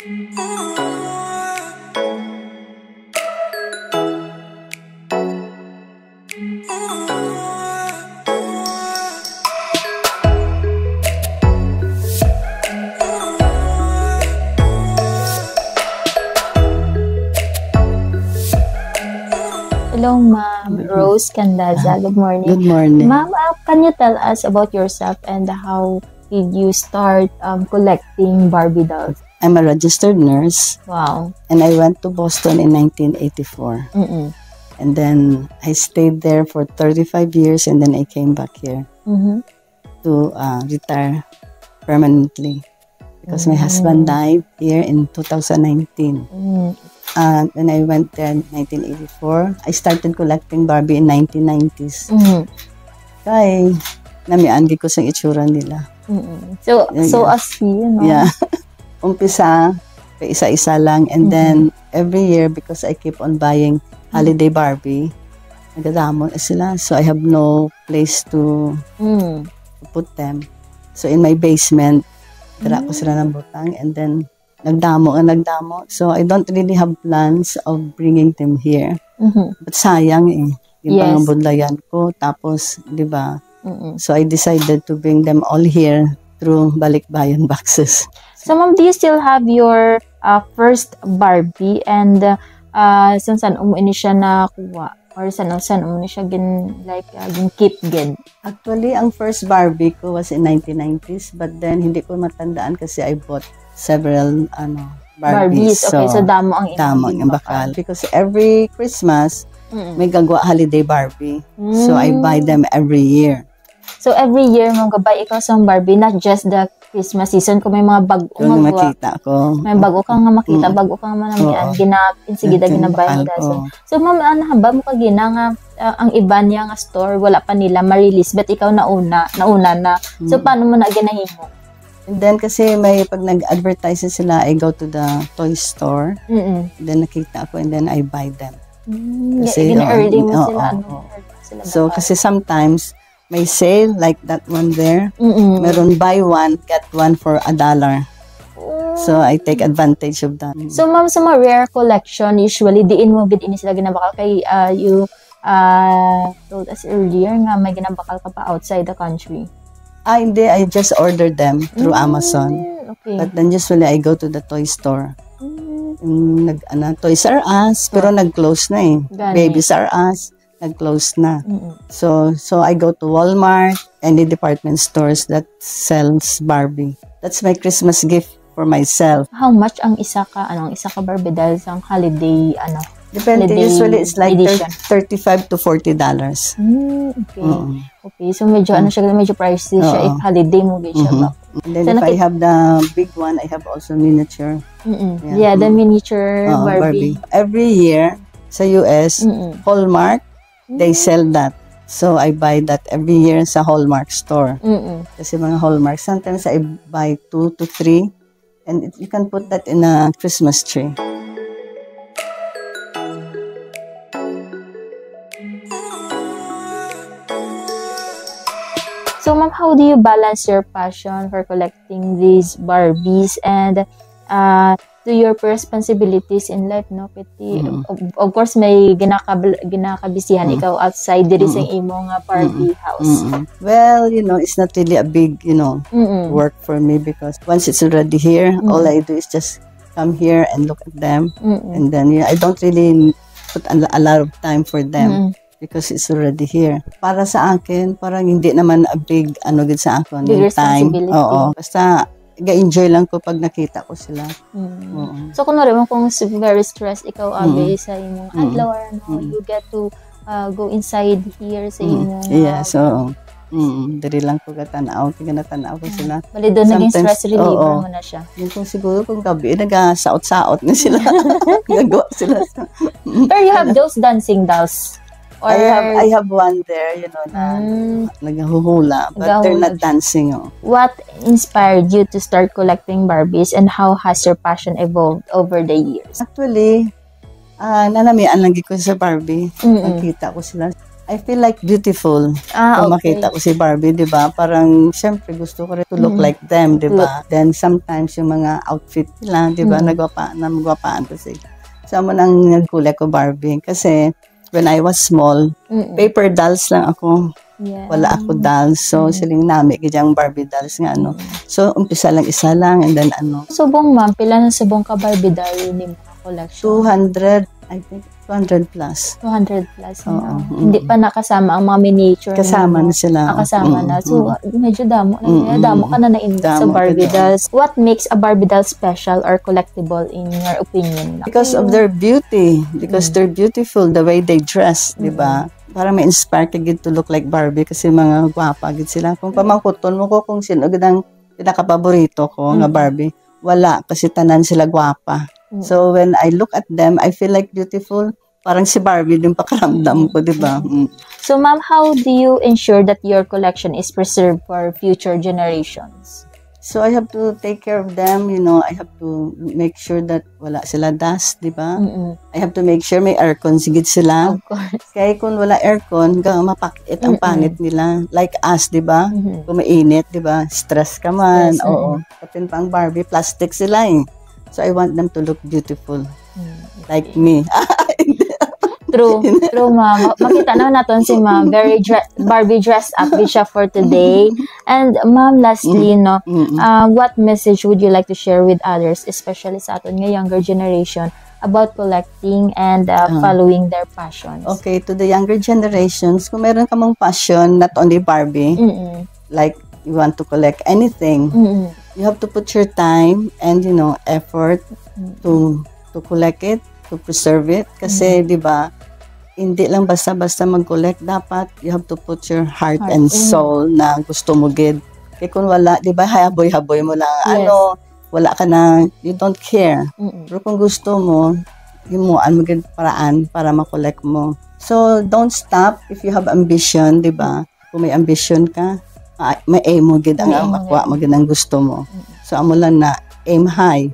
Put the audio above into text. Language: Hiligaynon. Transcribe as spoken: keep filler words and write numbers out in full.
Hello, Ma'am Rose Candaza. Good morning. Good morning. Ma'am, uh, can you tell us about yourself and how did you start, um, collecting Barbie dolls? I'm a registered nurse. Wow. And I went to Boston in nineteen eighty-four. Mm-mm. And then I stayed there for thirty-five years, and then I came back here Mm-hmm. to, uh, retire permanently because my husband Mm. died here in two thousand nineteen. Mm. Uh, when I went there in nineteen eighty-four, I started collecting Barbie in nineteen nineties. Mm. Kay, namian gid ko sa itsura nila. Mm-mm. So, Yeah, so yeah. as you, no? Yeah. Umpisa, pa isa-isa lang. And Mm-mm. then, every year, because I keep on buying Mm. holiday Barbie, nagadamo na sila. So, I have no place to Mm. to put them. So, in my basement, dira ko Mm. sila nabutang. And then, nagdamo nga nagdamo. So, I don't really have plans of bringing them here. Mm-hmm. But sayang eh. Yung Yes. pangabudlayan ko. Tapos, di ba? Mm-mm. So, I decided to bring them all here through balikbayan boxes. So, ma'am, do you still have your, uh, first Barbie? And, uh, san-san mo ini siya nakuha? Or san-san mo ini siya gin-, like, uh, gin-keep gid? Actually, ang first Barbie ko was in nineteen nineties, but then hindi ko matandaan kasi I bought several, ano, Barbies. Barbies. Okay, so damo ang imong damo ang ginbakal. Bakal. Because every Christmas, Mm. may gagwa holiday Barbie. So, I buy Mm. them every year. So, every year, ma'am, gabay ikaw sa Barbie, not just the Christmas season, kung may mga bag-o Kung nga gwa-, makita ko. may bag-o ka nga makita, Mm. bag-o ka nga manamian, Oo. gina-, sige, Yung ginabay ginbakal nila. So, ko. so, ma'am, ano, haba mo ka gina nga, ah, ang iba niya nga store, wala pa nila ma-release, but ikaw nauna, nauna na. So, Mm. paano mo na ginahimo? And then, kasi may, pag nag-advertise sila, I go to the toy store. Mm-mm. Then, nakita ko, and then I buy them. Mm, Kasi, gina-early oo, mo oo, sila, oo, ano, oo. early mo sila So, bakal. kasi sometimes, may sale, like that one there. Mm-mm. Meron buy one, get one for a dollar. Mm. So, I take advantage of that. So, ma'am, sa mga rare collection, usually, diin mo gid ini sila ginabakal kay, ah, you, ah, told us earlier nga may ginabakal ka pa outside the country. Ah, hindi. I just ordered them through Mm, Amazon. okay. But then usually I go to the toy store. Mm. Yung nag-, ano, Toys R Us, pero Oh. nag-close na eh. Gani. Babies R Us, nag-close na. Mm-mm. So, so I go to Walmart, any department stores that sells Barbie. That's my Christmas gift for myself. How much ang isa ka, ano, ang isa ka Barbie doll sa holiday, ano, Depende. holiday Usually, it's like thir-, edition? thirty-five to forty dollars. Mm, okay. Oo. Okay, so medyo, ano Mm. siya, medyo pricey siya Oo. if holiday mo gid siya Mhm. ba? And then So, if I naki- have the big one, I have also miniature. Mm-mm. Yeah. Yeah, the Mm. miniature Oo, Barbie. Barbie. Every year, sa U S, Mm-mm. Hallmark, they Mm. sell that. So, I buy that every year sa Hallmark store. Mm-mm. Kasi mga Hallmark, sometimes I buy two to three, and it, you can put that in a Christmas tree. So, ma'am, how do you balance your passion for collecting these Barbies and, uh, to your responsibilities in life, no? Kay, Mm. of, of course, may ginakab-, ginakabisihan Mm. ikaw outside diri sa Mm. imo nga Barbie Mm. house. Mm. Well, you know, it's not really a big, you know, Mm-mm. work for me because once it's already here, Mm. all I do is just come here and look at them. Mm-mm. And then, yeah, I don't really put a, a lot of time for them Mm-mm. because it's already here. Para sa akin, parang hindi naman a big, ano, gid sa akin, Big yung time. responsibility. Oo. Basta, ga-enjoy lang ko pag nakita ko sila. Mm. Oo. So, kunwari mo kung s-, very stressed ikaw, Mm. abi, sa imong Mm. adlaw, ano, Mm. you get to, uh, go inside here sa Mm. imong, uh, Yes, oo. Mm, diri lang ko gatan-aw, kay ginatan-aw ko Mm. sila. Bali, doon naging Sometimes, stress reliever oo. mo na siya. Yung kung siguro kung gabi, nagasaot-saot na sila. Nagawa sila sa Pero you have those dancing dolls? Or I have, I have one there, you know, na Mm. naghahuhula, but they're Naghahuhula not siya. dancing, oh. What inspired you to start collecting Barbies, and how has your passion evolved over the years? Actually, ah, nanamian lang gid ko sa Barbie. Mm-mm. Pagkita ko sila. I feel like beautiful. Ah, Kung okay. makita ko si Barbie, di ba? Parang, syempre, gusto ko rin to look Mm. like them, di ba? Look. Then, sometimes, yung mga outfit nila, di ba? Mm. Nagwapa, na magwapaan ko si. So, amo nang nag-collect ko Barbie. Kasi, when I was small, Mm-mm. paper dolls lang ako. Yeah. Wala ako dolls. So, Mm. siling nami gid ang Barbie dolls nga ano. Mm. So, umpisa lang isa lang and then ano, Subong, ma'am, pila na subong ka Barbie doll ni mga collection? two hundred, I think, two hundred plus. Two hundred plus Oo, na. mm. Hindi pa nakasama ang mga miniature. Kasama nimo. na sila. Ah, kasama Mm, na. So, mm. medyo damo na. Mm, Kaya damo mm, ka na na-invest sa Damo Barbie ka na. dolls. What makes a Barbie doll special or collectible in your opinion? Because of their beauty, because Mm. they're beautiful, the way they dress, di ba? Mm. Para ma-inspire ka gid to look like Barbie kasi mga gwapa gid sila. Kung pamangkuton mo ko kung sino gid ang pinakapaborito ko nga Mm. Barbie, wala kasi tanan sila gwapa. Mm. So when I look at them, I feel like beautiful. Parang si Barbie din pakiramdam ko, di ba? Mm. So, ma'am, how do you ensure that your collection is preserved for future generations? So I have to take care of them, you know, I have to make sure that wala sila dust, di ba? Mm-mm. I have to make sure may aircon sigid sila. Of course. Kaya kung wala aircon, ga mapakit ang Mm-mm. panit nila. Like us, di ba? Mhm. Kung mainit, di ba? Stress ka man. Stress, Oo. Kapin pa ang Barbie, plastic sila eh. So I want them to look beautiful. Mm, Like okay. me. True. True, ma'am. Makita na naton si ma'am. Very dre- Barbie dressed up gid siya for today. And ma'am, lastly, no, Mm-mm. uh, what message would you like to share with others, especially sa aton nga younger generation, about collecting and uh, Ah. following their passions? Okay, to the younger generations, kung meron ka mong passion, not only Barbie, Mm-mm. like you want to collect anything, Mm-mm. you have to put your time and, you know, effort Mm-mm. to to collect it, to preserve it. Kasi, di ba, hindi lang basta-basta mag-collect. Dapat you have to put your heart Heart, and mm. soul na gusto mo gid. Kaya kung wala, di ba, haboy-haboy mo lang, Yes. ano, wala ka na, you don't care. Mm-mm. Pero kung gusto mo, himuan mo gid paraan para ma-collect mo. So, don't stop if you have ambition, di ba? Kung may ambition ka, ma- may aim mo gid ang May aim mo makuha mo gid ang gusto mo. So, amo lang na aim high.